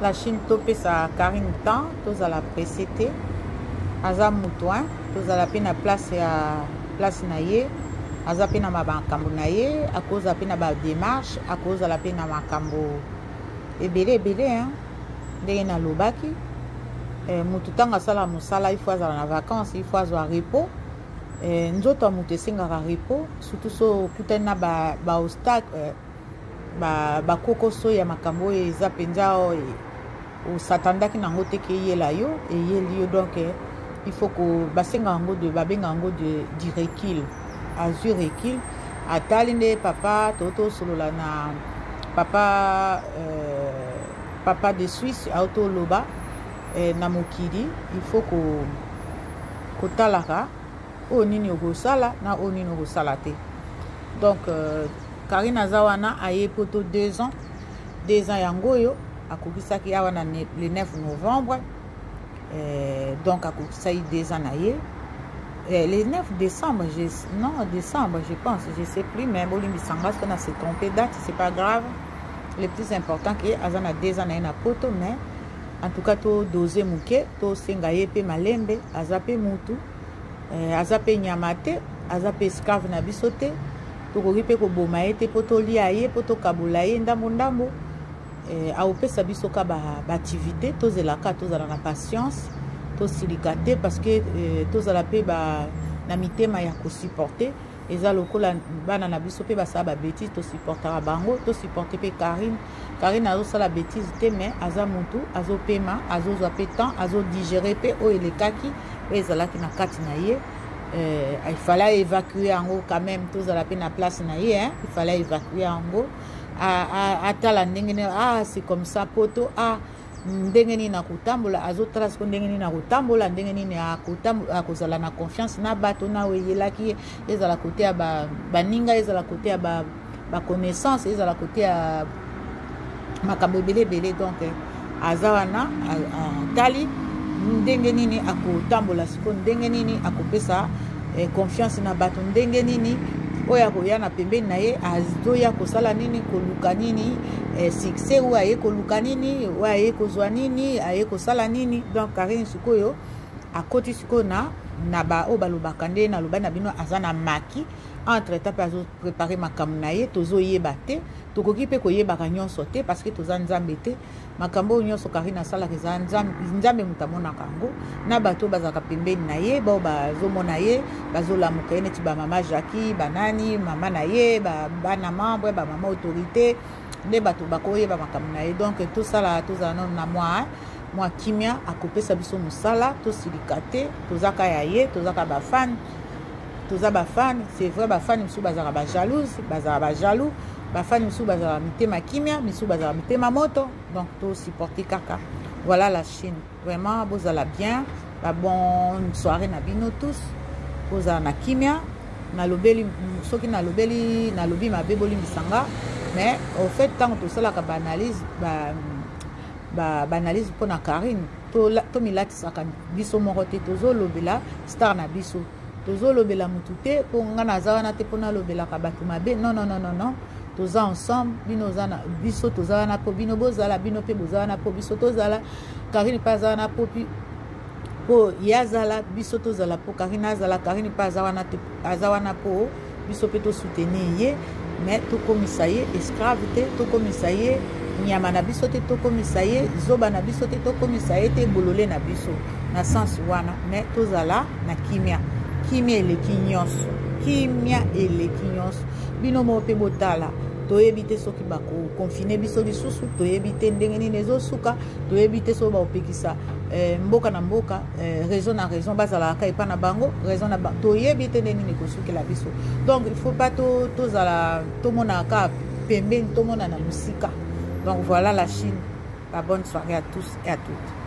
La Chine topesa Karine temps, tozala pressé te. Aza mutu hein, tozala pe na place ya place na ye. Aza pe na makambo na ye, akozala pe na ba démarche, akozala pe na makambo ebele ebele hein. Ndenge nalobaki eh, mutu ntango asala mosala il faut azala na vacances, il faut azwa repos. Eh, nzoto ya moto esengaka repos, surtout so okutani na ba, ba obstacle eh, bakokoso ba ya makambo oyo eza mpenza osatandaki na yango te ke eyela yo eyeli yo donc il faut ko basenga yango de babenga yango de du recul azwi recul atali nde papa to tosolola na papa euh, papa de Suisse autoloba eh, na mokili il faut ko kotalaka oyo nini okosala na oyo nini okosala te donc euh, Karine aza wana aye poto 2 ans 2 ans yango oyo akokisaki awa na le 9 novembre euh, donc akokisaki 2 ans na ye eh, le 9 décembre je, non décembre je pense je sais plus mais bolimbisa nga soki na se tromper date c'est pas grave le plus important ke aza na 2 ans na ye na poto mais en tout cas to dose moke tosenga ye mpe malembe aza mpe mutu eh, aza mpe nyama te aza mpe esclave na biso te tokoki mpe koboma ye te mpo tolia ye mpo tokabola ye ndambo ndambo eh, akopesa biso ka baactivité ba tozelaka tozala na patience tosilika te parce que eh, tozala mpe ba, na mitema ya kosupporte eza lokola bana na biso mpe basala babétise tosupportaka bango tosupporte mpe Karine. Karine azosala bétise te mais aza mutu azopema azozwa mpe temps azodigere mpe oyo elekaki oyo ezalaki na kati na ye euh, il fallait évacuer yango quand même tozala mpe na place na ye hein? Il fallait évacuer yango atala ndenge nini ah c'est comme ça poto ah ndenge nini akotambola azotala siko ndenge nini akotambola ndenge nini akozala na confiance na bato na oyo eyelaki ye ezala kote ya baninga ezala kote ya baconnaissance ezala kote ya makambo ebele ebele donc aza wana atali ndenge nini akotambola siko ndenge nini akopesa eh, confiance na bato ndenge nini oyo akoya na pembeni na ye azoya kosala nini koluka nini eh, succès oyo aye koluka nini oyo aye kozwa nini aye kosala nini donc Karine sikoyo akoti sikoyo na na ba oyo balobaka nde naloba na bino aza na maki entre temps mpe azoprépare makambo na ye tozoyeba te tokoki mpe koyebaka nyonso te parce que toza nzambe te makambo oyo nyonso Karine asalaka eza nzambe moto amonaka yango na bato oyo bazalaka pembeni na ye bao bazomona ye bazolamuka ye neti bamama Jackie banani mama na ye bana membre bamama autorité nde bato bakoyeba makambo na ye donc tosala tozala nano na mwa mwa kimia akopesa biso mosala tosilika te tozaka ya ye tozaka bafane toza bafane c'est vrai bafane mosusu bazalaka bajalouse bazalaka bajaloux bafani misusu bazalaka mitema kimia misusu bazalaka mitema moto donc tosupporte kaka voilà la Chine vraiment bozala bien ba bonne soirée na bino tous bozala na kimia nalobeli soki nalobeli nalobi mabe bolimbisa nga mais au fait ntango tosalaka baanalyse baanalyse ba, mpo na Karine tomilatisaka biso moko te tozolobela star na biso tozolobela mutu te mpo nga naza wana te mpo nalobelaka bato mabe non non non non non toza ensemble bino oza na biso toza wana mpo bino bozala bino mpe boza wana mpo biso tozala Karine mpe aza wana mpo mpo ye azala biso tozala mpo Karine azala Karine mpe aza wana te aza wana mpo biso mpe tosoutenir ye mais tokomisa ye esclave te tokomisa ye nyama na biso te tokomisa ye zoba na biso te tokomisa ye te bolole na biso na sens wana mais tozala na kimia kimia eleki nyonso kimia eleki nyonso bino moko mpe botala toyebi te soki bakoconfiner biso lisusu toyebi te ndenge nini ezosuka toyebi te soki bakopekisa eh, mboka na mboka eh, raison na raison bazalaka epa na bango raison na toyebi te ndenge nini ekosukela biso donc il faut pas tozala tomona kaka pembeni tomona na mosika donc voilà la Chine la bonne soirée à tous et à toutes.